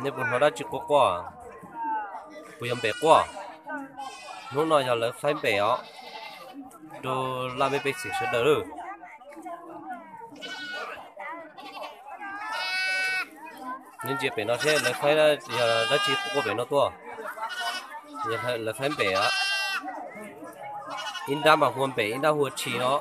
Nej puas hnov dab tsi quaj quaj? Puas yog npem quaj? Hnub no yog lawv faib npem os, rau laj mej pej xeem sawv daws lawm. Nej ntsia pem no seb lawv faib, yog dab tsi quaj pem no tuaj. Lawv faib npem os. Ib nrab mas hu ua npem, ib nrab hu ua tshis no.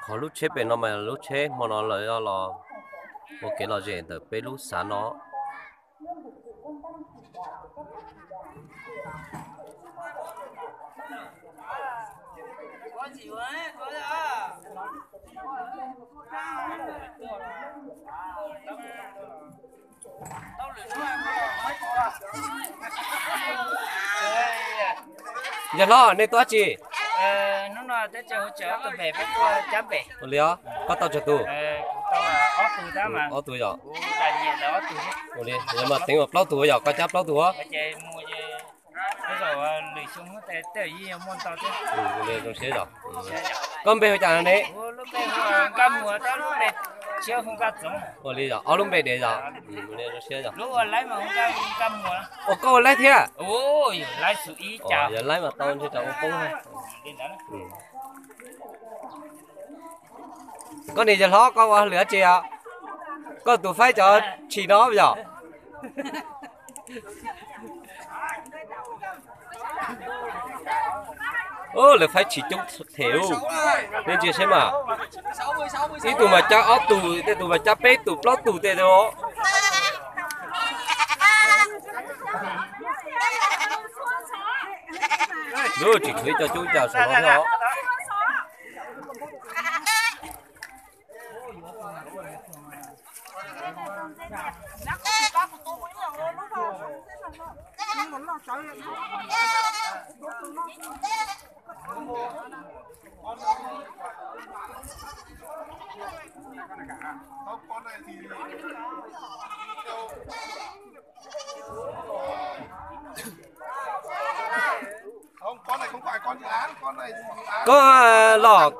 Qhov lub tsheb pem no mas lub tsheb hmo no lawv los ua kev lom zem ntawm peb lub xav no. Yawg hlob, nej tuaj dab tsi? Ua li os, koj tau tsawg tus? Ob tug yom. Ua li, yog mas teev ua plaub tug yom, koj cab plaub tug os. Zoo siab yom. Koj npe hu cas ne? Ua li os, ob lub npe diam yom. Zoo siab yom. Ua koj ua laib thiab? Yog laib mas tau ntshe tsam ua poob. Koj niam yawg hlob, koj ua lwm dab tsi os? Koj tus faib cov tshis no yom? Lawv faib tshis coob them ub. Nej ntsia seb mas, ib tug mas cab ob tug, tej tus mas cab peb tug plaub tug tej os. Lub tsis tshuav ib co coob cas saum no thiab os. Koj los,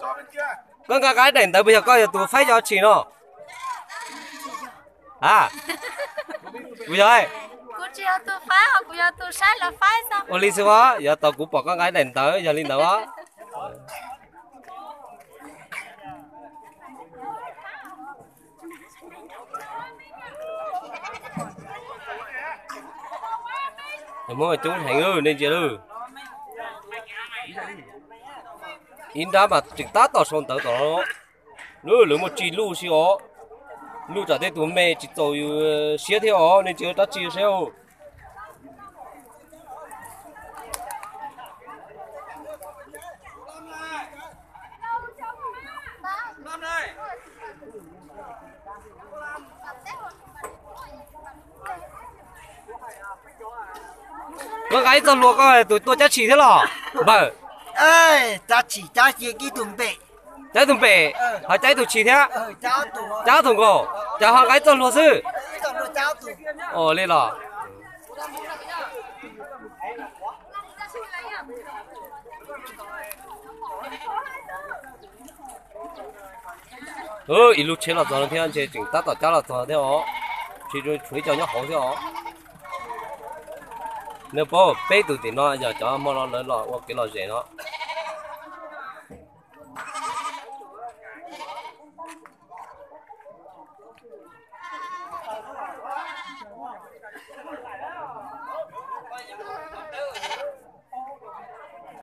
koj nqa qaib daim ntawv puas yog koj yog tus faib cov tshis no? A, kuv yog. Ua li xwb os, yav tau kuv pom koj nqa daim ntawv yog li ntawd os. Muaj coob heev, nej ntsia lawm. Ib nrab mas tseem tab tom sau ntawv tom no. Lawv muaj tsib luj xwb os. Luj tsam tej tus me tsis txaus yus siab thiab os, nej ntsia dab tsi seb. Koj nqa ib txoj hlua, koj tus tuaj cab tshis thiab los npawg? Cab tshis cab ib tug npem. Cab ib tug npem, ho cab ib tug tshis thiab. Cab ob tug nkaus, cas ho nqa ib txoj hlua xwb? Ua li los. Ib lub tsheb los txog no thiab, ntshe tseem tab tom cab los txog thiab os. Tsis tshuav ib co nyob hauv thiab os. Nws paub peb tus tim no yog cov hmo no lawv los ua kev lom zem no.